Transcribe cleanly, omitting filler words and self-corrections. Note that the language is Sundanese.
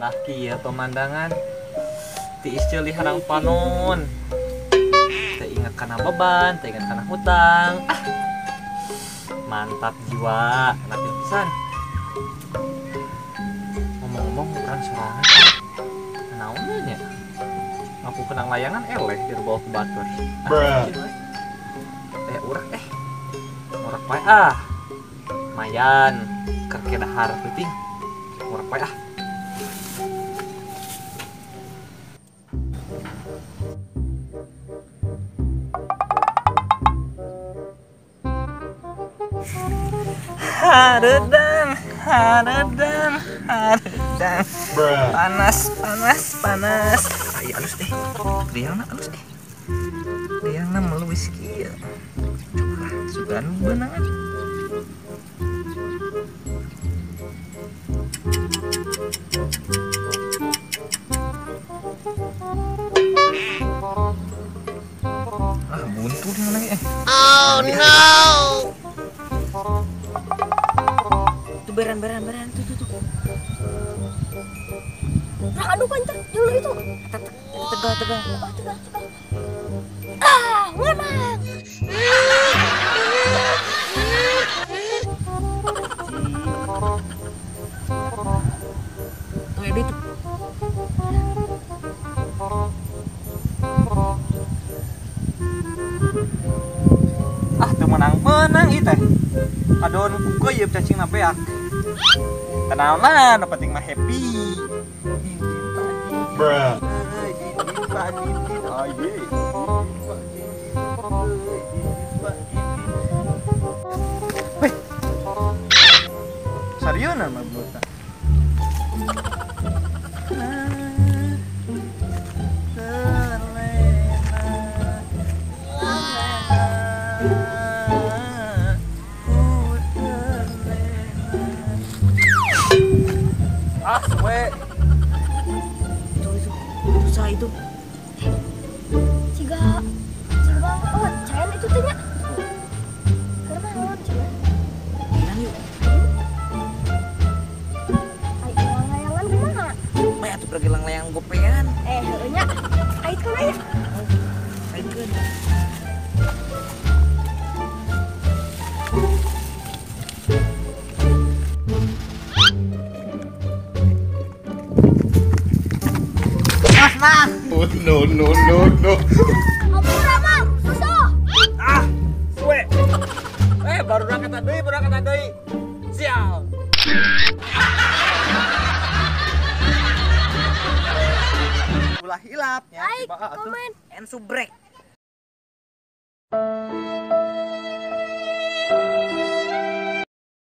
Tah kieu pemandangan tiis ceuli harang panon. Teu inget kana beban, teu inget kana hutang. Ah. Mantap jiwa, enak pisan. Ngomong-ngomong urang sorangan. Naon nya? Ngaku kenang layangan eleh di bawah ku batur. Eh urak Urak wae ah. Mayan keur ke dahar peuting. Urak wae ah. Hareudang, hareudang, hareudang. Panas, panas, panas. Ayo alus deh. Riangna alus deh. Riangna meluis kieu. Coba sugan beunangan. Ah, buntu dia lagi eh. Oh no. Tuh beran tuh tuh. Nah, aduh kan dulu itu. Tegal. Oh, tegal. Ah, menang. Tuh Edi tuh. Ah, teu menang-menang ieu teh. Adon ku ieu cacingna beak. Kenalan, nu penting mah happy. Bruh. Weh. Sarieuna mah buta. Ah, we. Itu susah itu. Ciga bang, oh, cayan itu teh nya. Keur naon cenah? Layangan yuk. Ai urang layangan kumaha? Bae atuh pergi layang gopean. Eh, heueuh nya. Aitkeun aya. Aitkeun. Nah. Oh, no no no no. Ampura mang, susah. Ah, suwe. Baru kata deui, Sial. Ulah hilap ya. Like, komen, and subrek.